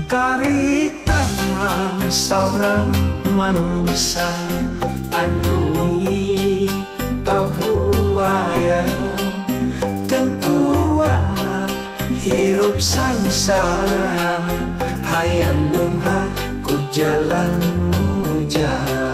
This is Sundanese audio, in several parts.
Carita saurang manusia anu pahuaya tentuan hirup sangsara hayang beunghar ku jalan mujaha.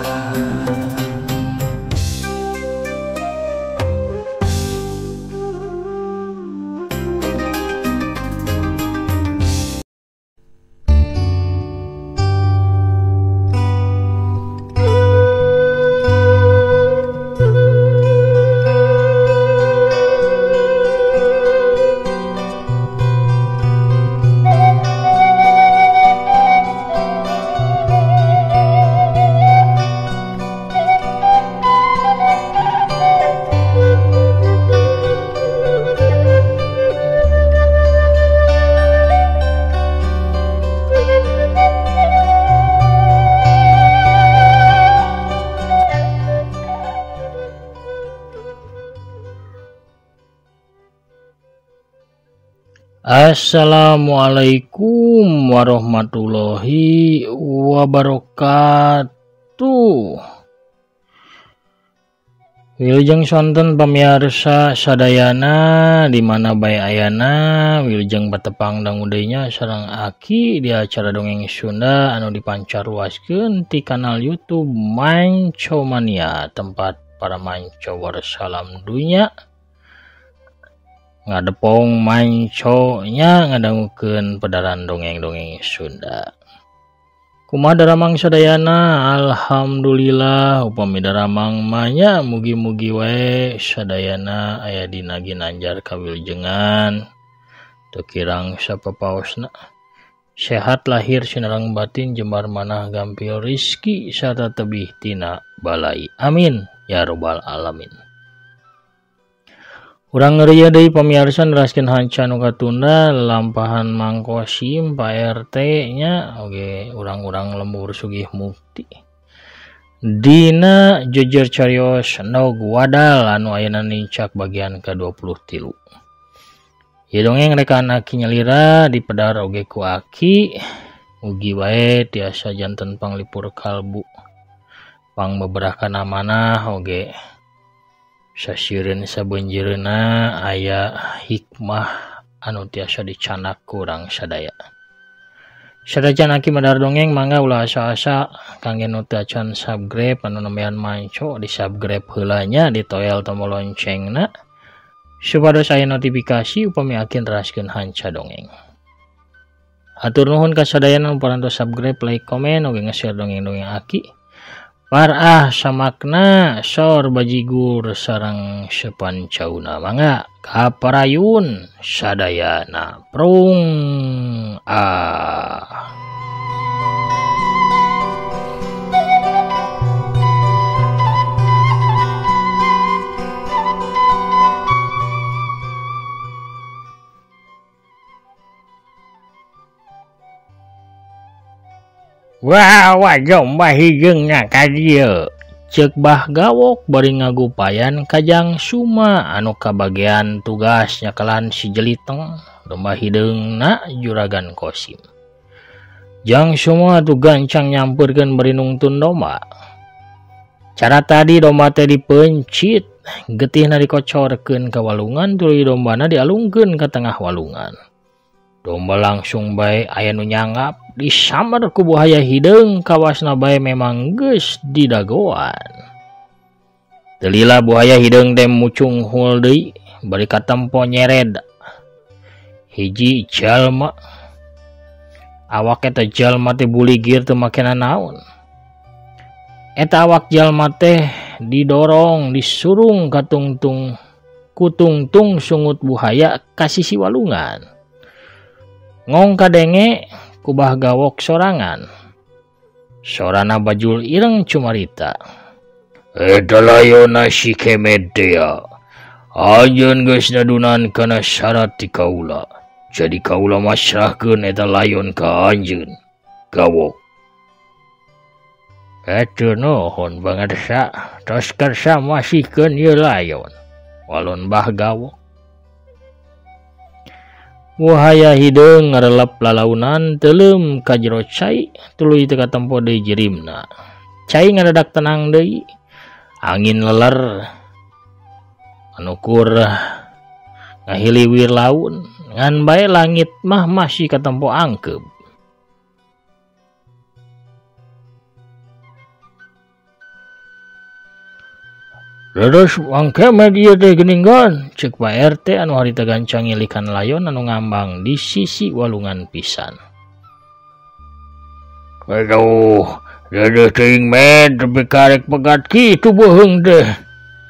Assalamualaikum warahmatullahi wabarakatuh. Wilujeng sonten pamiarsa sadayana di mana bae ayana, wilujeng patepang dangu deui nya sareng Aki di acara Dongeng Sunda anu dipancarluaskeun ti kanal YouTube Mancomania, tempat para manco warsalam dunya ngadepong manconya ngadangukeun pedaran dongeng-dongeng Sunda. Kumaha daramang sadayana? Alhamdulillah upami daramang mah nya mugi-mugi wae sadayana aya dina ginanjar kawilujengan teu kirang sapapaosna, sehat lahir sinareng batin, jembar manah gampil rizki sarta tebih tina balai. Amin ya robbal alamin. Urang ngeureuyeuh deui pamiarsa neraskeun hanca nu katunda lampahan Mang Kosim Pak RT nya oge urang-urang lembur Sugih Mukti dina jejer carios Endog Wadal anu ayeuna nincak bagian ke-23. Ieu dongeng rekan Aki nyalira dipedar oge ku Aki, mugi wae tiasa janten panglipur kalbu pangbeberah amanah oge sasieureun sabeunjeureunna aya hikmah anu tiasa dicanak ku urang sadaya. Sadajan Aki madar dongeng mangga ulah asa-asa kangge nu teu acan subscribe anu nembean manco di subscribe heula nya, ditoel tombol loncengna supados aya notifikasi upami Aki neraskeun hanca dongeng. Hatur nuhun ka sadayana nu parantos subscribe, like, komen oge nge-share dongeng-dongeng Aki. Parah samakna sor bajigur sareng sepancauna mangga kaparayun sadayana prung ah. Wah, domba hideungna ka dieu. Ceuk Bah Gawok bari ngagupayan ka Jang Suma anu kabagean tugas nyakelan si Jeliteng domba hideungna Juragan Kosim. Jang Suma tuh gancang nyampeurkeun bari nungtun domba. Cara tadi domba teh dipencit, getihna dikocorkeun ka walungan tuluy dombana dialungkeun ka tengah walungan. Domba langsung bae aya nu nyanggap, disamber ku buhaya hideung kawasna bae memang geus didagoan. Teu lila buhaya hideung teh mucung hul deui bari katempo nyered hiji jalma. Awak eta jalma teh buligir teu makena naon. Eta awak jalma teh didorong, disurung ka tungtung kutungtung sungut buhaya ka sisi walungan. Ngong kadenge ku Bah Gawok sorangan. Sorana bajul ireng cumarita. Eta layona si Kemed tea. Anjeun geus nadunan kana syarat ti kaula. Jadi kaula masrahkeun eta layon ka anjeun. Gawok. Eta nuhun pangarsa, tos kersa masihkeun ieu layon. Walon Bah Gawok. Wahaya hideung ngarelep lalaunan teuleum ka jero cai tuluy teu katempo deui jirimna. Cai ngadadak tenang deui. Angin leler anu kur ngahiliwir laun ngan bae langit mah masih katempo angkeub. Leres Mang Kemed ieu teh geuningan, ceuk Pak RT anu harita gancang ngilikan layon anu ngambang di sisi walungan pisan. Aduh, deudeuh teuing med tepi karek pegat kitu beuheung teh.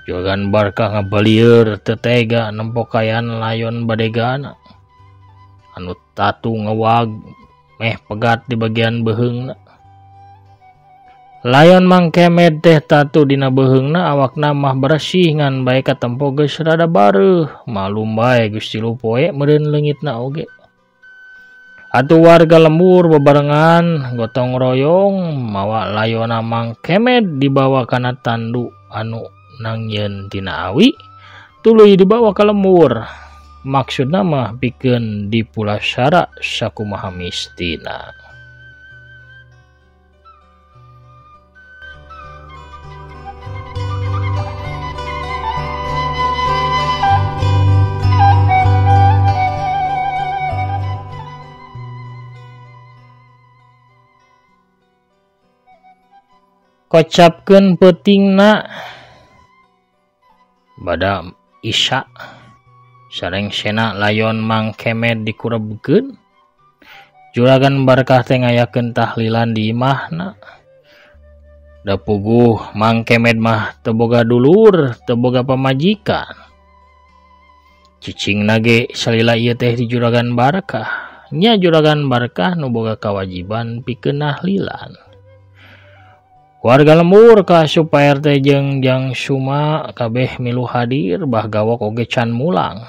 Juragan Barkah ngabalieur teu tega nempo kaayaan layon badegana. Anu tatu ngewag meh pegat di bagian beuheungna. Layon Mang Kemed teh tatu dina beuheungna awakna mah bersih ngan bae katempo geus rada bareuh. Malum bae geus 3 poe meureun leungitna oge. Atuh warga lembur bebarengan gotong royong mawa layona Mang Kemed dibawa kana tandu anu nangyeun tina awi tuluy dibawa ka lembur. Maksudna mah pikeun dipulasara sakumaha mistina. Kocapkeun peutingna bada Isya sareng sena layon Mang Kemed dikurebkeun. Juragan Barkah teh ngayakeun tahlilan di imahna. Da puguh Mang Kemed mah teu boga dulur, teu boga pamajikan. Cicingna ge salila ieu teh di Juragan Barkah. Nya Juragan Barkah nu boga kawajiban pikeun tahlilan. Warga lembur kaasup Pak RT jeung Jang Suma kabeh milu hadir. Bah Gawok oge can mulang.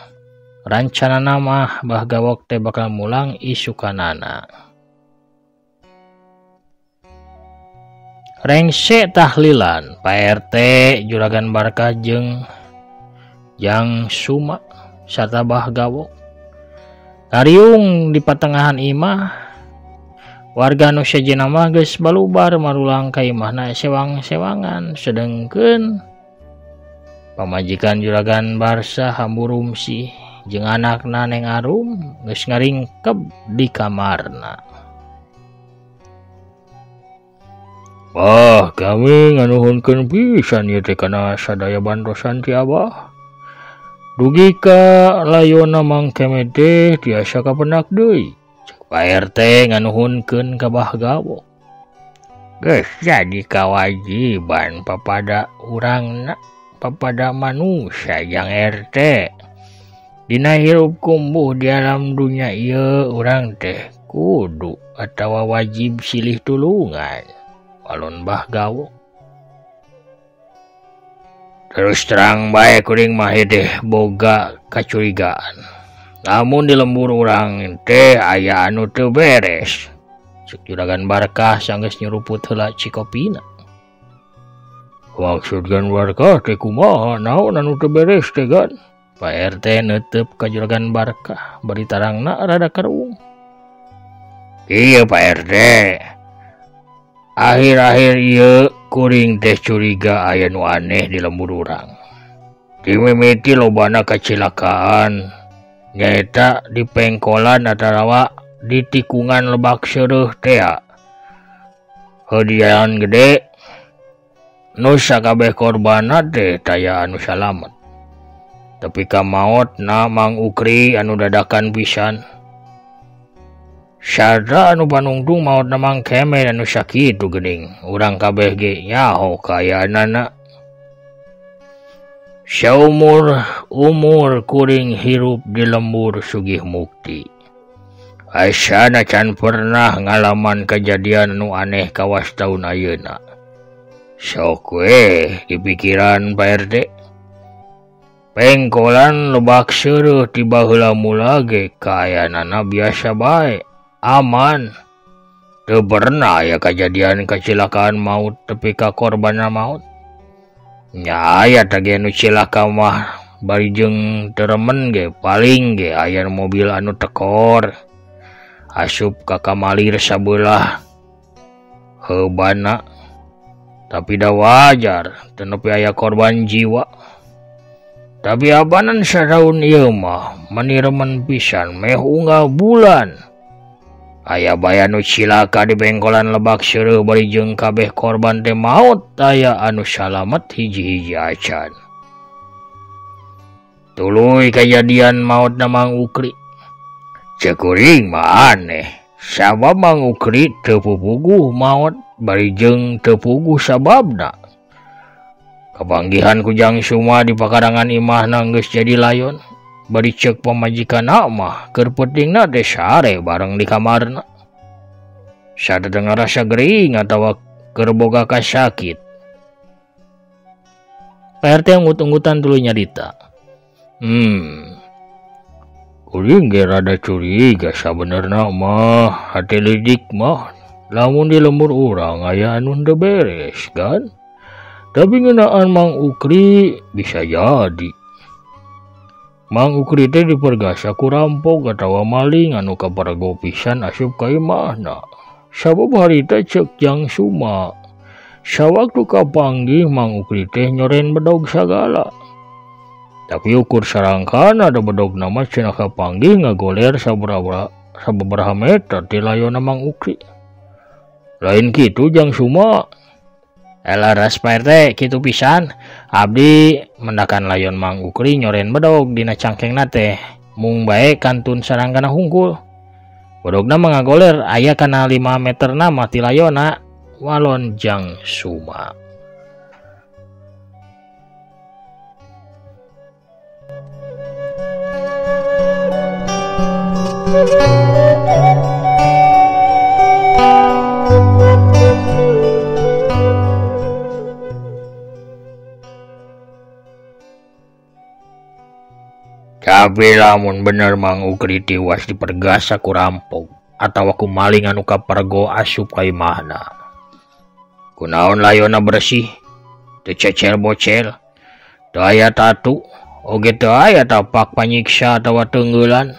Rancanana mah Bah Gawok teh bakal mulang isukanana. Rengse tahlilan Pak RT, Juragan Barkah jeung Jang Suma sarta Bah Gawok ngariung di patengahan imah. Warga nu sejenna mah geus balubar marulang ka imahna sewang-sewangan, sedengkeun pamajikan Juragan Barsa hamburum sih jeung anakna Neng Arum geus ngaringkeb di kamarna. Wah, kami nganuhunkeun pisan ieu teh kana sadaya bantosan ti Abah. Dugi ka layonna Mang Kemed teh tiasa kapenak deui. Pak RT nganuhunkeun ka Bah Gawok. Geus jadi kawajiban papada urangna, papada manusia jang RT. Dina hirup kumbuh di alam dunya ieu urang teh kudu atawa wajib silih tulungan. Walon Bah Gawok. Terus terang bae kuring mah teh boga kacurigaan. Namun di lembur urang teh aya anu teu beres. Cek Juragan Barkah sanggeus nyeruput heula cikopina. Maksud Gan Barkah teh kumaha, naon anu teu beres teh Gan? Pak RT neuteup ka Juragan Barkah bari tarangna rada keruung. Iya Pak RT. Akhir-akhir ieu kuring teh curiga aya nu aneh di lembur urang. Dimimiti lobana kacilakaan. Nyaeta di pengkolan atarawa di tikungan Lebak Seureuh teh. Heudian gede nu sakabeh korbanna teh taya anu salamet. Tapi ka maotna Mang Ukri anu dadakan pisan. Sarta anu panungtung maotna Mang Kemed anu sakitu geuning. Urang kabeh ge nyaho kaayaanana. Saumur umur kuring hirup di lembur Sugih Mukti. Asana can pernah ngalaman kejadian nu aneh kawas taun ayeuna. Sok we di pikiran Pak RT. Pengkolan Lebak Seureuh ti baheula mula ge kaayaanana biasa bae, aman. Teu pernah aya kejadian kecelakaan maut tepi ka korbanna maut. Nya aya teh nu cilaka mah Bari jeung teu remen ge paling ge aya mobil anu tekor. Asup ka kamalir sabelah heubana. Tapi da wajar teu nepi aya korban jiwa. Tapi abanan sataun ieu mah meni remen pisan meh unggal bulan. Aya bae anu cilaka di bengkolan Lebak Seureuh bari jeung kabeh korban teh maot aya anu salamet hiji-hiji acan. Tuluy kajadian maotna Mang Ukri. Ceuk kuring mah aneh, sabab Mang Ukri teu pupuguh maot bari jeung teu puguh sababna. Kapanggihan ku Jang Suma di pakarangan imahna geus jadi layon. Bari ceuk pamajikanna mah keur peutingna teh sare bareng di kamarna. Sadada ngarasa gering atawa keur boga kasakit. Pak RT anggut-anggutan tuluy nyarita. Kuring ge rada curiga sabenerna mah, hate lidik mah lamun di lembur urang aya anu henteu beres kan. Tapi ngeunaan Mang Ukri bisa jadi. Mang Ukri teh dipergasa ku rampok atawa maling anu kaparego pisan asup ka imahna. Sabab harita ceuk Jang Suma, sawaktu kapanggih Mang Ukri teh nyoren bedog sagala. Tapi ukur sarangkana da bedogna mah cenah kapanggih ngagoler sababaraha meter ti layonna Mang Ukri. Lain kitu Jang Suma. Leres Pak RT kitu pisan. Abdi mendakan layon Mang Ukri nyoren bedog dina cangkengna teh. Mung bae kantun sarangkana hungkul. Bedogna mah ngagoler aya kana 5 meterna mah ti layonna walon Jang Suma. Tapi lamun bener Mang Ukri tiwas dipergasa ku rampok atawa ku maling anu kapargo asup ka imahna. Kunaon layonna bersih, teu cecel bocel, teu aya tatu, oge teu aya tapak panyiksa atawa teunggeulan.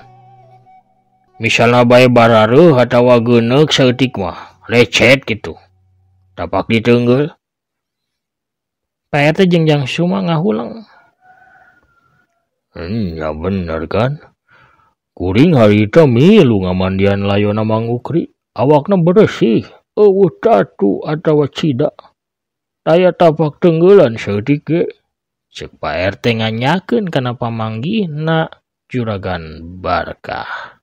Misalna bae barareuh atawa geuneuk saeutik mah, lecet kitu. Tapak diteunggeul. Pak RT jeung Jang Suma ngahulang. Ya bener kan. Kuring harita milu ngamandian layonna Mang Ukri. Awakna bersih, eueuh tatu atawa cida. Taya tapak tenggelan saeutik ge. Ceuk Pak RT nganyakeun kana pamanggihna Juragan Barkah.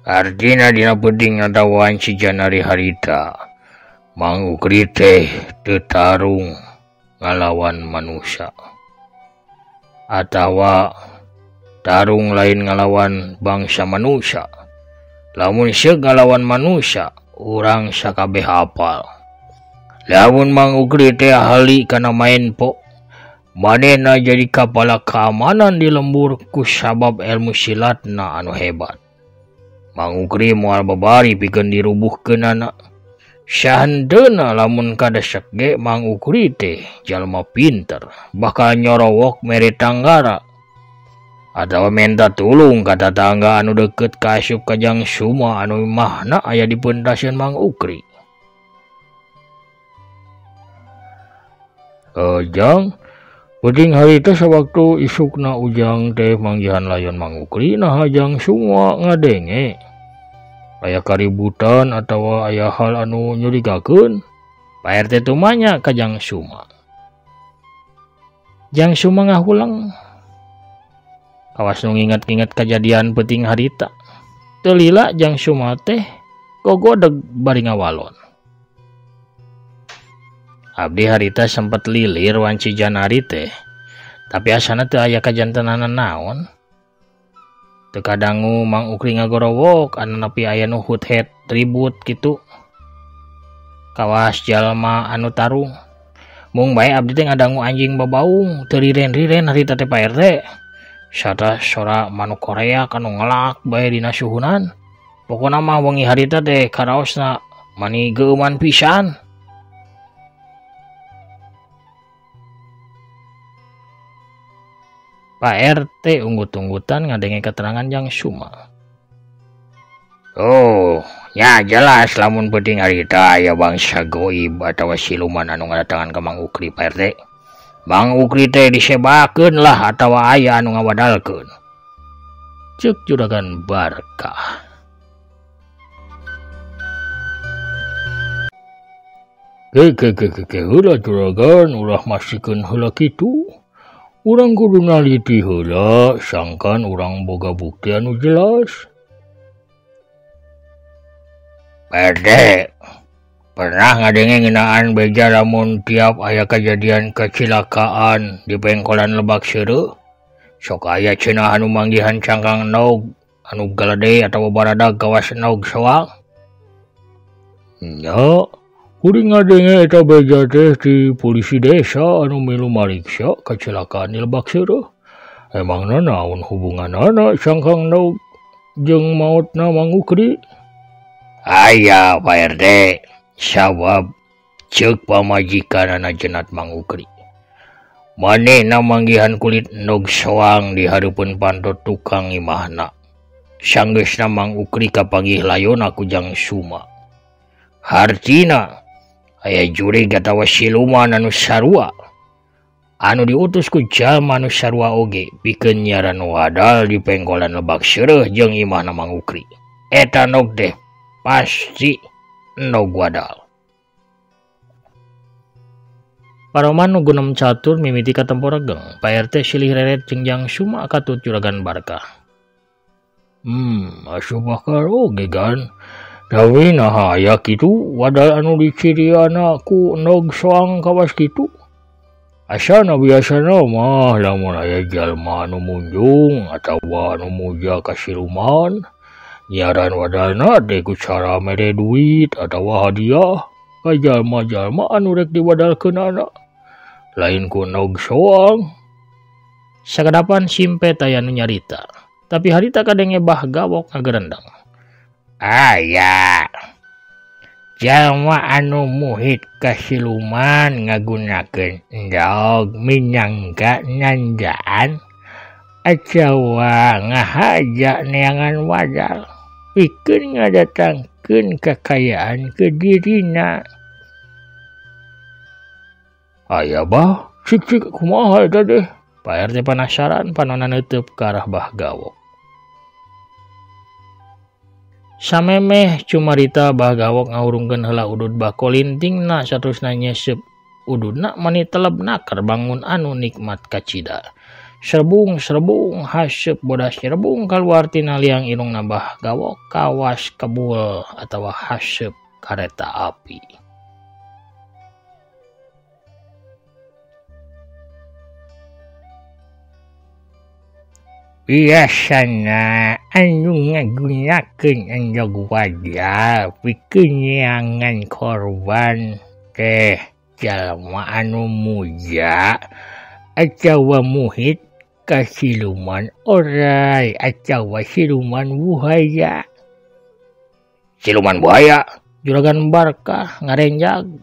Artina dina peuting ngatawan si Janari harita, Mang Ukri teh teu tarung ngalawan manusia atawa tarung lain ngalawan bangsa manusia. Lamun seuk ngalawan manusia, urang sakabeh hafal. Lamun Mang Ukri teh ahli kana main po, manehna jadi kapala keamanan di lembur ku sabab ilmu silatna anu hebat. Mang Ukri moal babari pikeun dirubuhkeunana. Sahenteuna lamun kadesek ge Mang Ukri teh jalma pinter, bakal nyorowok mere tanggara atawa menta tulung ka tatangga anu deukeut ka asup ka Jang Suma anu imahna aya di pentasieun Mang Ukri. Jang, peuting harita sawaktu isukna Ujang teh manggihan layon Mang Ukri naha Jang Suma ngadenge aya kaributan atawa aya hal anu nyurigakeun. Pak RT tumanya ka Jang Suma. Jang Suma ngahulang kawas nu nginget-nginget kajadian peuting harita. Teu lila Jang Suma teh gogodeg bari ngawalon. Abdi harita sempet lilir wanci Janari teh, tapi asana teu aya kajantenanan naon. Teu kadangu Mang Ukri ngagorowok anu nepi aya nu hut-het ribut kitu. Kawas jalma anu tarung. Mung bae abdi teh ngadangu anjing babaung teu riren-riren harita teh Pak RT. Sarta sora manuk Korea kanu ngelak bae dina suhunan. Pokona mah wengi harita teh karaosna mani geuman pisan. Pak RT unggut-unggutan ngadenge keterangan Jang Suma. Oh, ya jelas lamun penting harita aya bangsa goib atawa siluman anu ngadatangan ka Mang Ukri Pak RT. Mang Ukri teh disebakeun lah atawa aya anu ngawadalkeun. Ceuk Juragan Barkah. Ke heula Juragan ulah masikeun heula kitu. Urang kudu naliti heula sangkan urang boga bukti anu jelas. Pak RT, pernah ngadenge ngeunaan beja lamun tiap aya kejadian kecelakaan di pengkolan Lebak Seureuh, sok aya cenah anu manggihan cangkang endog anu galede atawa baradag kawas endog soang. Nya, kuring ngadenge eta beja teh di polisi desa anu milu mariksa kecelakaan di Lebak Seureuh. Emangna naon hubunganana cangkang endog jeung maotna Mang Ukri? Aya Pak RT, sabab ceuk pamajikanana jenat Mang Ukri. Manehna manggihan kulit endog soang di hareupeun panto tukang imahna. Sanggeusna Mang Ukri kapanggih layona ku Jang Suma. Hartina aya jurig atawa siluman anu sarua anu diutus ku jalma anu sarua oge pikeun nyaran wadal di pengkolan Lebak Seureuh jeung imahna Mang Ukri. Eta endog teh pasti endog wadal. Paroman nu gunem catur mimiti katempo regeng. Pak RT silih reret jeung Jang Suma katut Juragan Barkah. Asup akal oge gan. Dawi naha aya kitu wadal anu diciriana ku endog soang kawas kitu. Asana biasana mah lamun aya jalma anu munjung atawa anu muja ka siluman, nyaran wadalna teh ku cara mere duit atawa hadiah ka jalma-jalma anu rek diwadalkeunana. Lain ku endog soang. Sakadapan simpet aya nu nyarita, tapi harita kadenge Bah Gawok ngagerendeng. Aya jalma anu muhit ka siluman ngagunakeun endog minangka nandaan atawa ngahaja neangan wadal pikeun ngadatangkeun kakayaan ke dirina. Aya bah, cik-cik kumaha eta teh? Pak RT penasaran panona neuteub ka arah Bah Gawok. Samemeh cumarita Bah Gawok ngahurungkeun heula udud bakolintingna saterusna nyesep ududna mani teleb nakar bangun anu nikmat kacida. Serbung-serbung haseup bodas nyerebung kaluar tina liang irungna Bah Gawok kawas kebul atawa haseup kareta api. Biasana anu ngagunakeun endog wadal pikeun neangan korban teh jalma anu muja atawa muhit ka siluman oray atawa siluman buhaya. Siluman buhaya? Juragan Barkah ngarenjag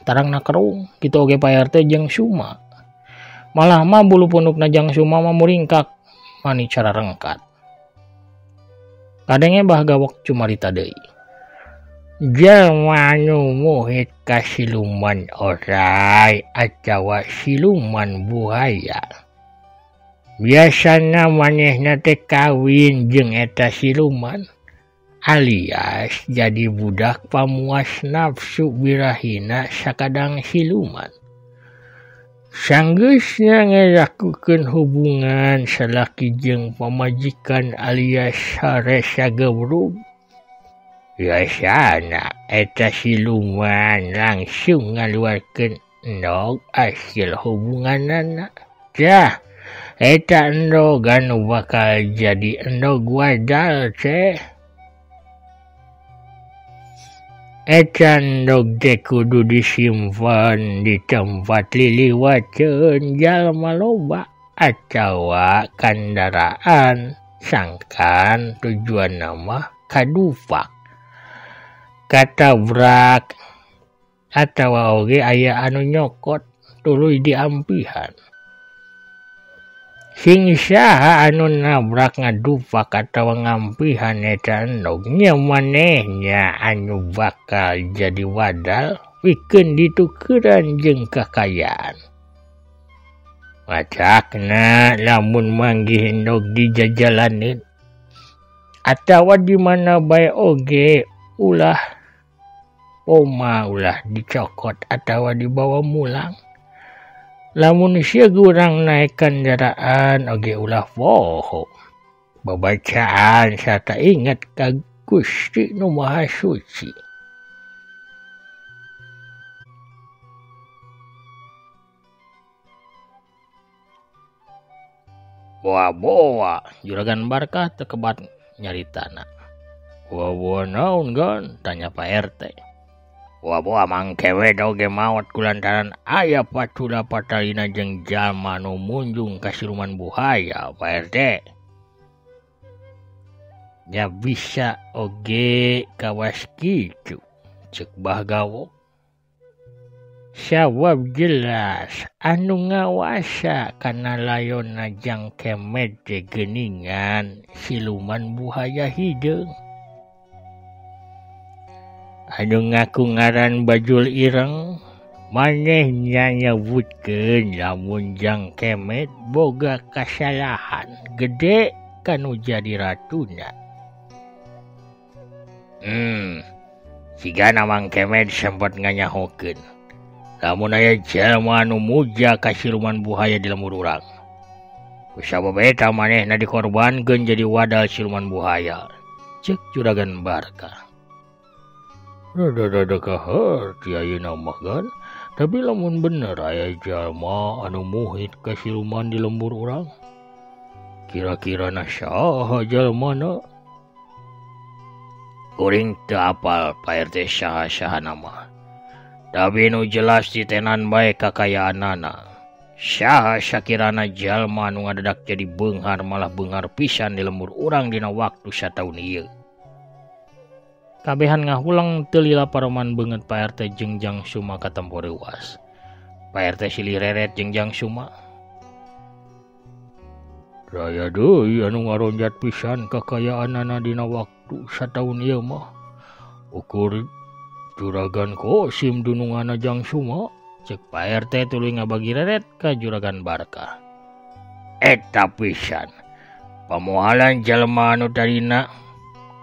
tarangna kerung kitu oge Pak RT jeung Suma. Malah mah bulu pundukna Jang Suma mah muringkak mani cara rengkat. Kadenge Bah Gawok cumarita deui. Jalma anu muhit ka siluman oray atawa siluman buhaya biasana manehna teh kawin jeung eta siluman alias jadi budak pamuas nafsu birahina sakadang siluman. Sanggeusna ngalakukeun hubungan salaki jeung pamajikan alias sare sagebrug, biasana eta siluman langsung ngaluarkeun endog hasil hubunganana. Tah, eta endog anu bakal jadi endog wadal teh. Eta endog teh kudu disimpan di tempat liliwateun jalma loba. atawa kendaraan sangkan tujuan nama kadupak katabrak atawa oge aya anu nyokot tuluy diampihan. Sing saha anu nabrak ngadupak atawa ngampihan eta endog nya manehnya anu bakal jadi wadal pikeun ditukeran jeung kakayaan. Matakna lamun manggih endog di jajalanin atawa di mana bae oge ulah poma ulah dicokot atawa dibawa mulang. Lamun sia urang naik kendaraan oge ulah poho. Babacaan sarta inget ka Gusti Nu Maha Suci. Boa-boa Juragan Barkah tekebat nyaritana. Boa-boa naon gan? Tanya Pak RT. Boa-boa Mang Kemed oge maot kulantaran aya pacula patalina jeung jalma nu munjung ka siluman buhaya Pak RT. Nya bisa oge kawas kitu ceuk Bah Gawok. Sabab jelas anu ngawasa kana layonna Jang Kemed teh geuningan siluman buhaya hideung. Anu ngaku ngaran Bajul Ireng manehnya nyebutkeun lamun Jang Kemed boga kasalahan gede kanu jadi ratuna. Sigana Mang Kemed sempat nganyahokeun lamun aya jalma anu muja ka siluman buhaya di lembur urang. Kusabab eta manehna dikorbankeun jadi wadal siluman buhaya. Ceuk Juragan Barkah. Rada-rada kaharti ayeuna mah gan, tapi lamun bener aya jalma anu muhit ka siluman di lembur urang. Kira-kira na saha jalmana? Kuring teu apal Pak RT saha-saha nama. Tapi nu jelas ditenan bae kakayaanana. Saha sakirana jalma anu ngadadak jadi beunghar malah beunghar pisan di lembur urang dina waktu sataun ieu. Kabehan ngahulang teu lila paroman beungeut Pak RT jeung Jang Suma katempo reuas. Pak RT silih reret jeung Jang Suma. Raya deui anu ngaronjat pisan kakayaanana dina waktu sataun ieu mah. Ukur Juragan Kosim dunungana Jang Suma, ceuk Pak RT tuluy ngabagi reret ka Juragan Barkah. Eta pisan. Pamohalan jalma anu tadina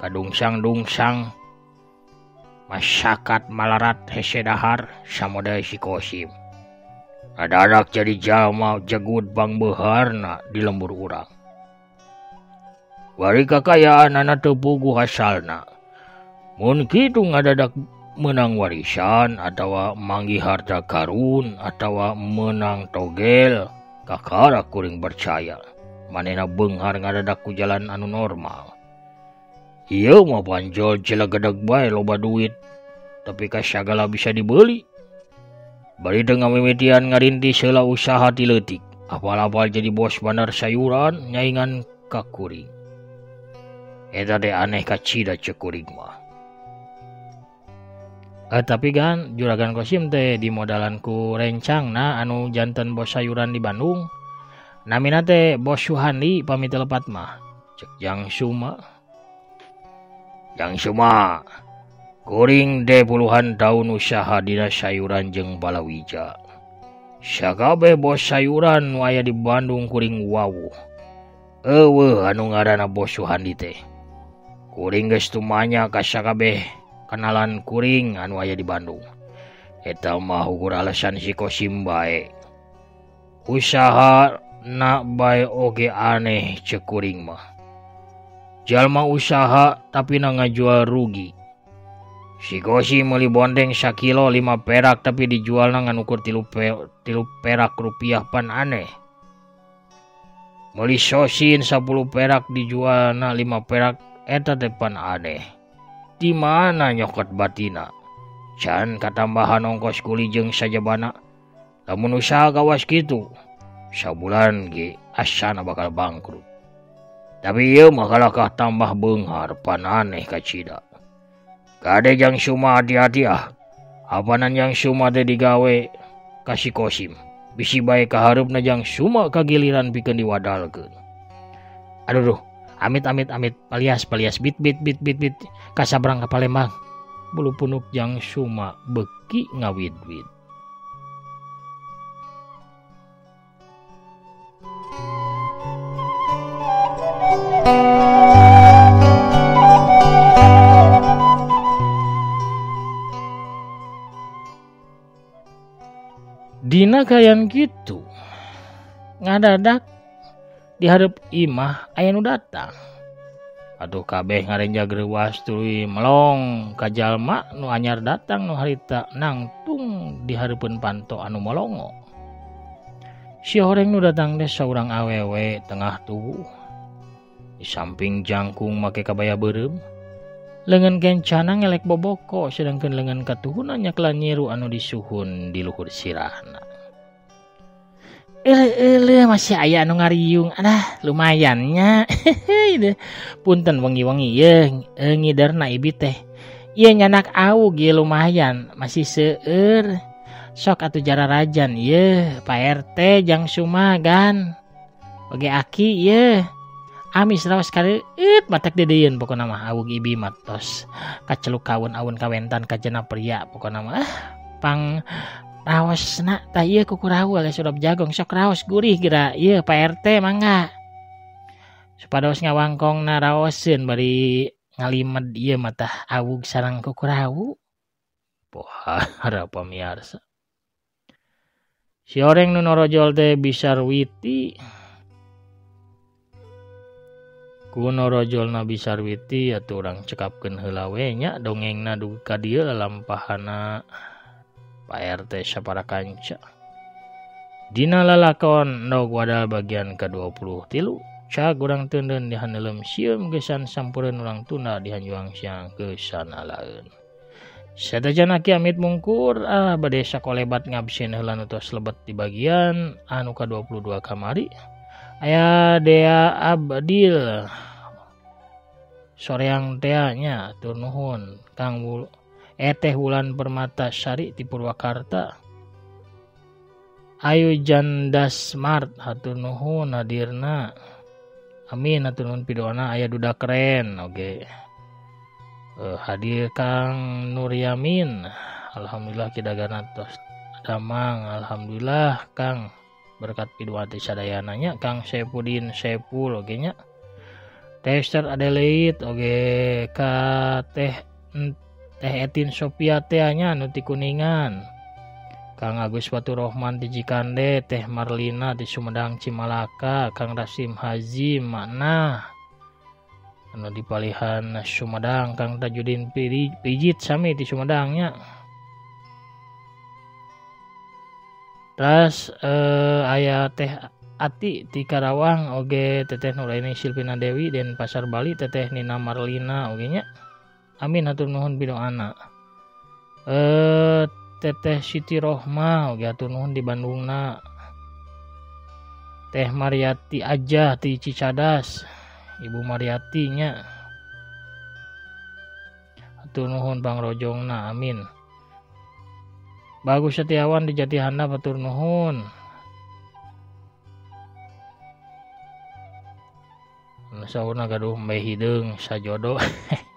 kadungsang-dungsang masyarakat malarat hese dahar samodel si Kosim. Adadak jadi jalma jegud bangbeharna di lembur urang. Bari kakayaanana teu puguh asalna. Mun kitu ngadadak menang warisan atawa manggih harta karun atawa menang togel, kakara kuring percaya manehna beunghar ngadadak ku jalan anu normal. Ieu mah panjol jelegedeg bae loba duit, tapi ka sagala bisa dibeli. Bari teu ngamimitian ngarintis heula usaha ti leutik, apal-apal jadi bos bandar sayuran nyaingan ka kuring. Eta teh aneh kacida ceuk kuring mah. Tapi kan Juragan Kosim teh dimodalan ku rencangna anu janten bos sayuran di Bandung. Namina teh Bos Suhandi pamit lepat mah. Ceuk Jang Suma. Jang Suma, kuring teh puluhan tahun usaha dina sayuran jeung palawija. Sakabeh bos sayuran nu aya di Bandung kuring wawuh. Eueuh anu ngaranna Bos Suhandi teh. Kuring geus tumanya ka sakabeh kenalan kuring anu aya di Bandung. Eta mah ukur alasan si Kosim bae. Usaha na bae oge aneh ceuk kuring mah. Jalma usaha tapi na ngajual rugi. Si Kosim meuli bonteng sakilo 5 perak tapi dijualna ngan ukur 3 perak rupiah pan aneh. Meuli sosin 10 perak dijualna 5 perak eta teh pan aneh. Di mana nyokot batina? Can katambahan ongkos kuli jeung sajabana. Lamun usaha kawas kitu, Sabulan ge asana bakal bangkrut. Tapi ieu mah kalakah tambah beunghar pan aneh kacida. Kade Jang Suma hati-hati ah. Apanan Jang Suma teh digawe ka si Kosim. Bisi bae kahareupna Jang Suma kagiliran pikeun diwadalkeun. Aduh duh, amit amit amit, palias palias bit bit bit bit bit kasabrang ka Palembang. Bulu punuk Jang Suma beuki ngawid-wid. Dina kayan kitu ngadadak di hareup imah aya nu datang. Atuh kabeh ngarenjag reuwas tuluy melong ka jalma nu anyar datang nu harita nangtung di hareupeun panto anu molongo. Si horeng nu datang teh saurang awewe tengah tubuh. Di samping jangkung make kabaya beureum. Leungeun kencana ngelek boboko sedangkeun leungeun katuhuna nyakla nyiru anu disuhun di luhur sirahna. Eleh masih aya anu ngariung. Alah lumayan nya. Punten wengi-wengi ye ngiderna ibi teh. Ieu nyanak aug ye lumayan masih seueur. Sok atuh jararajan ye Pak RT Jang Suma gan. Oge aki ye. Amis raos kareueut matak dedeyeun pokona mah awug ibi mah tos kaceluk kaun aun kawentan kajena pria pokona mah pang raosna tah ieu kukurahu alias urap jagong sok raos gurih geura ieu Pak RT mangga supados ngawangkongna raoseun bari ngalimed ieu mah tah awug sareng kukurahu. Pohara pamiarsa. Si oreng nu norojol teh Bisarwiti. Ku norojolna Bisarwiti atuh urang cekapkeun heula we nya dongengna dugi ka dieu lalampahana Pak RT sapara kanca. Dina lalakon Endog Wadal bagian ke-23 cag urang teundeun di haneuleum sieum geusan sampureun urang tunda di hanjuang siang geusan alaeun. Satajan aki amit mungkur bade sakolebat ngabsen heula nu tos lebet di bagian anu ka-22 kamari. Aya Dea Abdil soreang tea nya atur nuhun Kang Eteh Wulan Permata Sari ti Purwakarta. Ayu Janda Smart hatur nuhun hadirna. Amin hatur nuhun pidoana. Aya duda keren oge. Hadir Kang Nuryamin. Alhamdulillah kidagana tos damang. Alhamdulillah Kang berkat pidoa teh sadayana nya. Kang Saipudin Saipul oge nya. Tester Adelaide oge ka Teh Etin Sophia teh nya anu ti Kuningan. Kang Agus Faturrohman ti Cikande, Teh Marlina ti Sumedang Cimalaka, Kang Rasim Hazim makna anu di palihan Sumedang, Kang Tajudin Pijit sami ti Sumedang nya. Terus aya Teh Ati ti Karawang oge Teteh Nuraini Silvina Dewi dan Pasar Bali, Teteh Nina Marlina oge nya. Amin hatur nuhun pidoana. Teteh Siti Rohmah oge hatur nuhun di Bandungna. Teh Mariati aja ti Cicadas, Ibu Mariati nya. Hatur nuhun pangrojongna amin. Bagus Setiawan di Jati Handap hatur nuhun. Saurna gaduh mbe hideung sajodo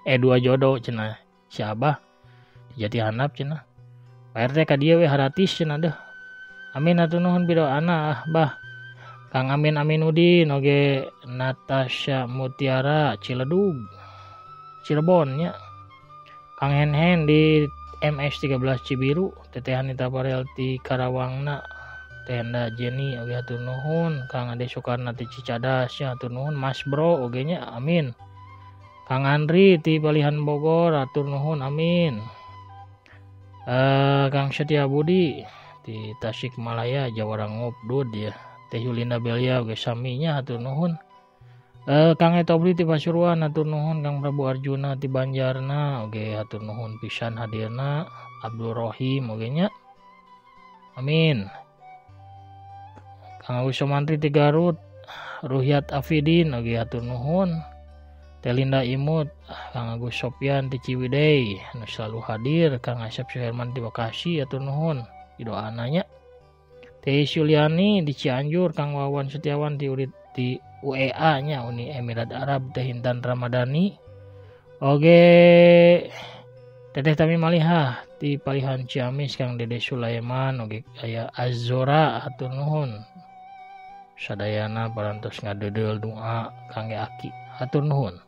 dua jodo cenah si Abah di Jati Handap cenah. Pak RT ka dieu we haratis cenah deuh. Amin hatur nuhun pidoana ah bah. Kang Amin Aminudin oge Natasha Mutiara Ciledug Cirebon nya. Kang Henhen di MS13 Cibiru, Teteh Anita Parel ti Karawangna, Tenda Jenny oge hatur nuhun, Kang Ade Soekarno ti Cicadas nya hatur nuhun, Mas Bro oge nya amin. Kang Andri ti Palihan Bogor hatur nuhun amin. Kang Setia Budi ti Tasikmalaya Jawara Ngobdud ya. Teh Yulinda Belia oge sami nya hatur nuhun. Kang Etobri ti Pasuruan hatur nuhun, Kang Prabu Arjuna ti Banjarna oge hatur nuhun pisan hadirna, Abdul Rohim oge nya. Amin. Kang Agus Somantri ti Garut, Ruhyat Afidin oge hatur nuhun. Teh Linda Imut, Kang Agus Sopyan ti Ciwidey anu selalu hadir, Kang Asep Suherman ti Bekasi hatur nuhun didoana nya. Teh Yuliani di Cianjur, Kang Wawan Setiawan di Urit di UEA nya Uni Emirat Arab, Teh Intan Ramadhani oge Teteh Tami Malihah di Palihan Ciamis, Kang Dede Sulaiman oge aya Azora hatur nuhun. Sadayana parantos ngadeudeuul doa kangge aki hatur nuhun.